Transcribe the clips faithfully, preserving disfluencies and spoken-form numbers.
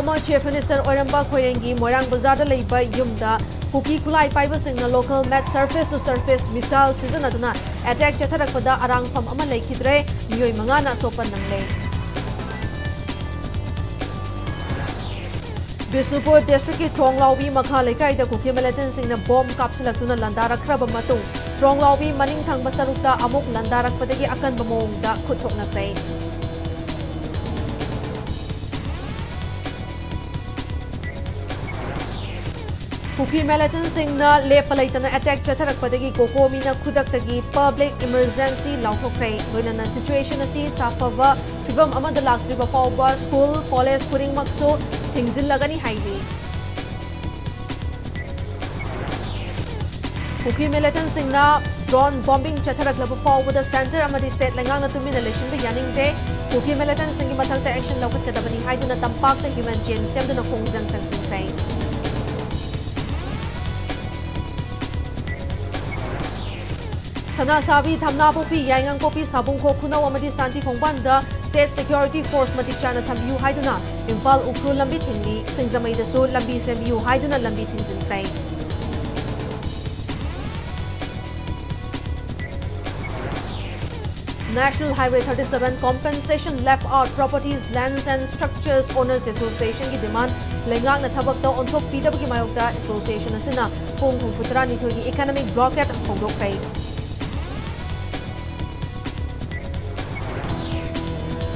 ꯑꯃ Chief Minister ꯑꯣꯏꯔꯝꯕ ꯈꯣꯏꯔꯦꯡꯒꯤ ꯃꯣꯏꯔꯥꯡ ꯕꯖꯥꯔꯗ ꯂꯩꯕ ꯌꯨꯝꯗ ꯀꯨꯀꯤ ꯈꯨꯠꯂꯥꯏ ꯄꯥꯏꯕꯁꯤꯡꯅ local made surface to surface missile ꯁꯤꯖꯤꯟꯅꯗꯨꯅ attack ꯆꯠꯊꯔꯛꯄꯗ ꯑꯔꯥꯡꯐꯝ ꯑꯃ ꯂꯩꯈꯤꯗ꯭ꯔꯦ꯫ ꯃꯤꯑꯣꯏ ꯃꯉꯥꯅ ꯑꯁꯣꯛꯄ ꯅꯪꯂꯦ꯫ ꯕꯤꯁꯅꯨꯄꯨꯔ districtꯀꯤ ꯇ꯭ꯔꯣꯡꯂꯥꯎꯕꯤ ꯃꯈꯥ ꯂꯩꯀꯥꯏꯗ ꯀꯨꯀꯤ militantꯁꯤꯡꯅ bomb ꯀꯥꯞꯁꯤꯜꯂꯛꯇꯨꯅ ꯂꯥꯟꯗꯥꯔꯛꯈ꯭ꯔꯕ ꯃꯇꯨꯡ, ꯇ꯭ꯔꯣꯡꯂꯥꯎꯕꯤ ꯃꯅꯤꯡ ꯊꯪꯕ ꯁꯔꯨꯛꯇ ꯑꯃꯨꯛ ꯂꯥꯟꯗꯥꯔꯛꯄꯗꯒꯤ ꯑꯀꯟꯕ ꯃꯑꯣꯡꯗ ꯈꯨꯠ ꯊꯣꯛꯅꯈ꯭ꯔꯦ꯫ ꯀꯨꯀꯤ militantꯁꯤꯡꯅ ꯂꯦꯞꯄ ꯂꯩꯇꯅ attack ꯆꯠꯊꯔꯛꯄꯗꯒꯤ ꯀꯣꯀꯣꯃꯤꯅ ꯈꯨꯗꯛꯇꯒꯤ public emergency ꯂꯥꯎꯊꯣꯛꯈ꯭ꯔꯦ꯫ ꯂꯣꯏꯅꯅ situation ꯑꯁꯤ ꯁꯥꯐꯕ ꯐꯤꯚꯝ ꯑꯃꯗ ꯂꯥꯛꯇ꯭ꯔꯤꯕ ꯐꯥꯎꯕ school, college ꯈꯨꯗꯤꯡꯃꯛꯁꯨ ꯊꯤꯡꯖꯤꯜꯂꯒꯅꯤ ꯍꯥꯏꯔꯤ꯫ ꯀꯨꯀꯤ militantꯁꯤꯡꯅ drone bombing ꯆꯠꯊꯔꯛꯂꯕ ꯐꯥꯎꯕꯗ centre ꯑꯃꯗꯤ state ꯂꯩꯉꯥꯛꯅ ꯇꯨꯃꯤꯟꯅ ꯂꯩꯁꯤꯟꯕ ꯌꯥꯅꯤꯡꯗꯦ꯫ ꯀꯨꯀꯤ militantꯁꯤꯡꯒꯤ ꯃꯊꯛꯇ action ꯂꯧꯈꯠꯀꯗꯕꯅꯤ ꯍꯥꯏꯗꯨꯅ ꯇꯝꯄꯥꯛꯇ human chain ꯁꯦꯝꯗꯨꯅ ꯈꯣꯡꯖꯪ ꯆꯪꯁꯤꯟꯈ꯭ꯔꯦ꯫ ꯁꯅꯥꯁꯥꯕꯤ, ꯊꯝꯅꯥꯄꯣꯛꯄꯤ, ꯌꯥꯏꯉꯪꯄꯣꯛꯄꯤ, ꯁꯥꯕꯨꯡꯈꯣꯛ, ꯈꯨꯅꯧ ꯑꯃꯗꯤ ꯁꯥꯟꯇꯤ ꯈꯣꯡꯕꯥꯟꯗ state security force ꯃꯇꯤꯛ ꯆꯥꯅ ꯊꯝꯕꯤꯌꯨ ꯍꯥꯏꯗꯨꯅ ꯏꯝꯐꯥꯜ ꯎꯈ꯭ꯔꯨꯜ ꯂꯝꯕꯤ ꯊꯤꯡꯂꯤ꯫ ꯁꯤꯡꯖꯃꯩꯗꯁꯨ ꯂꯝꯕꯤ ꯁꯦꯝꯕꯤꯌꯨ ꯍꯥꯏꯗꯨꯅ ꯂꯝꯕꯤ ꯊꯤꯡꯖꯤꯟꯈ꯭ꯔꯦ꯫ National Highway thirty seven Compensation Left Out Properties, Lands and Structures Owners Associationꯒꯤ demand ꯂꯩꯉꯥꯛꯅ ꯊꯕꯛꯇ ꯑꯣꯟꯊꯣꯛꯄꯤꯗꯕꯒꯤ ꯃꯥꯌꯣꯛꯇ association ꯑꯁꯤꯅ ꯄꯨꯡ ꯍꯨꯝꯐꯨ ꯇꯔꯥꯅꯤꯊꯣꯏꯒꯤ economic blockade ꯍꯧꯗꯣꯛꯈ꯭ꯔꯦ꯫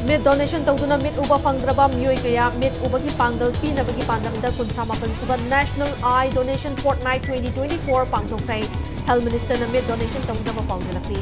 ꯃꯤꯠ donation ꯇꯧꯗꯨꯅ ꯃꯤꯠ ꯎꯕ ꯐꯪꯗ꯭ꯔꯕ ꯃꯤꯑꯣꯏ ꯀꯌꯥ ꯃꯤꯠ ꯎꯕꯒꯤ ꯄꯥꯡꯒꯜ ꯄꯤꯅꯕꯒꯤ ꯄꯥꯟꯗꯝꯗ ꯀꯨꯟꯊ꯭ꯔꯥ ꯃꯥꯄꯟ ꯁꯨꯕ National Eye Donation Fortnight twenty twenty-four ꯄꯥꯡꯊꯣꯛꯈ꯭ꯔꯦ꯫ Health Ministerꯅ ꯃꯤꯠ donation ꯇꯧꯅꯕ ꯄꯥꯎꯖꯦꯜꯂꯛꯂꯤ꯫